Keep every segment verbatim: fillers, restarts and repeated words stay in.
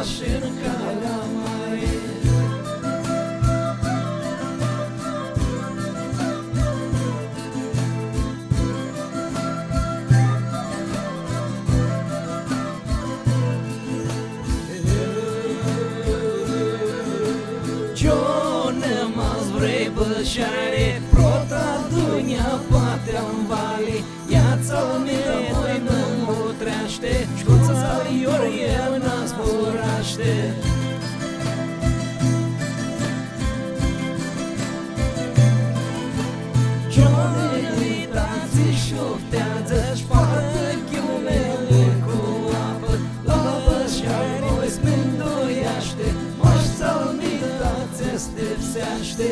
Shi-n calea mari. Gione, ma s-vrei bãsheari, prota dunja patea n vali, ia-ts-al mini, mutreashti, sh-cu-ts-al Iorghe nã zburashti. Gione, uita-ts shi shofteadzã, sh-poartã ghiumili cu apã la bãsheari, s-mindueashti, mash ts-al mini ti stipseashti.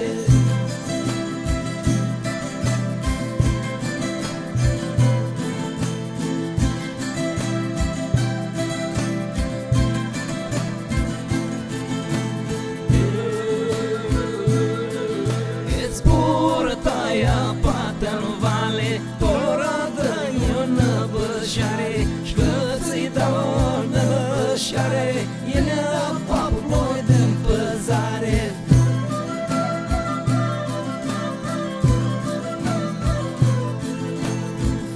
Its purtai apatea n vali, tora dã-nj unã bãsheari, sh-cãtse-i dau unã bãsheari, yini a papului di-mpãzari.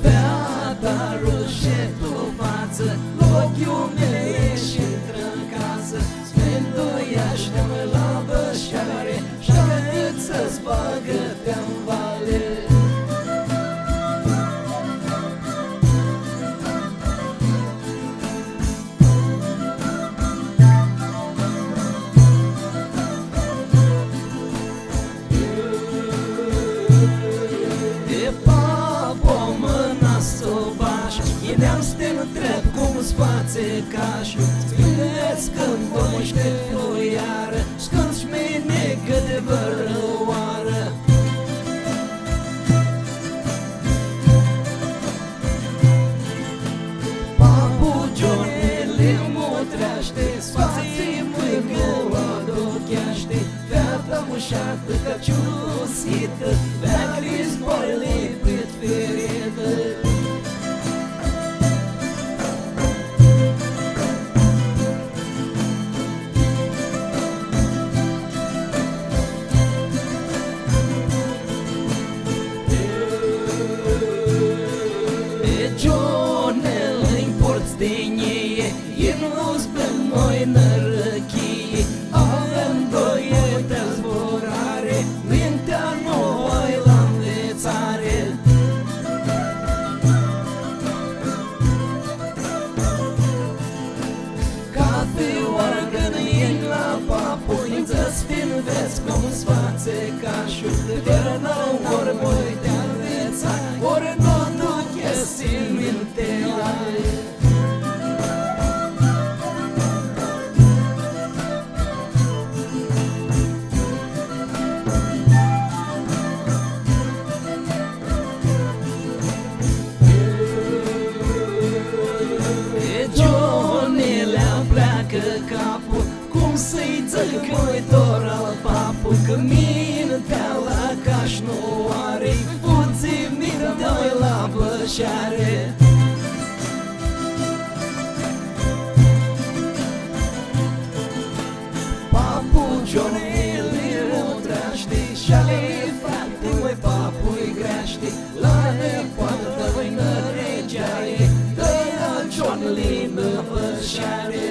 Feata rushi tu fatsã, lo ghiumili sh-intrã n casã, s-mindueashti la bãsheari, sh-atsea s-bagã ti n vali. Di papu mãna s-u bash, yineam s-ti ntreb cum s-fatsi cash. Spuni-nj cãndu voi s-ti fluiarã, s-cãntu sh-mini cãti vãrãoarã. Papu Gioni li mutreashti, s-fatsi mãni cã u aducheashti, feata mushatã ca ciusitã, veaclji zboarã li prit firitã. E Gione, lã-nj portsã di njii, yin s-bem noi nã rãchii, avem doi ti zburari, mintea nu u ai la nvitsari. Cathi oarã cãndu yin la papu, nj-dzãtsi ti nvets cum s-fatsi cashu, di vãrnãoarã voi ti nvitsai, ori nu aducheshti mintea. E Gioni lj-apleacã capu, cum s-lji dzãc, mãitor al papu, cã mintea la cash nu ari, fudzi mintea la bãshari. Papu Gioni li mutreashti, sh-ali fratili, papu-lj greashti, la nipoata lui nã regeari, dã-lj a Gioni nã bãshari.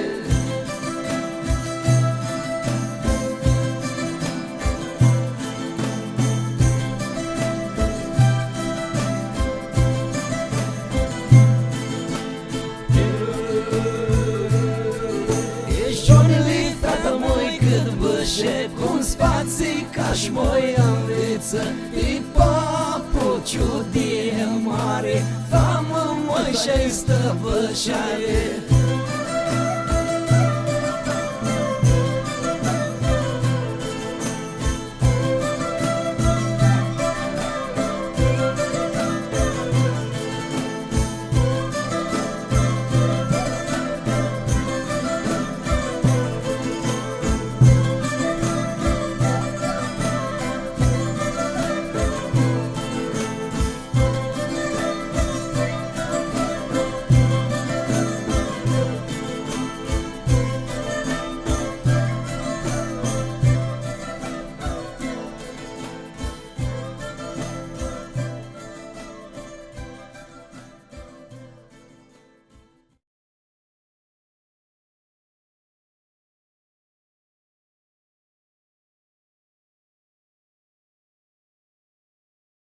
E Gioni, tata moi, cãt bãshe, cum s-fatsi cash, moi, anvitsã, ti papu ciudii mari, fã-mã, moi, sh-aestã bãshari.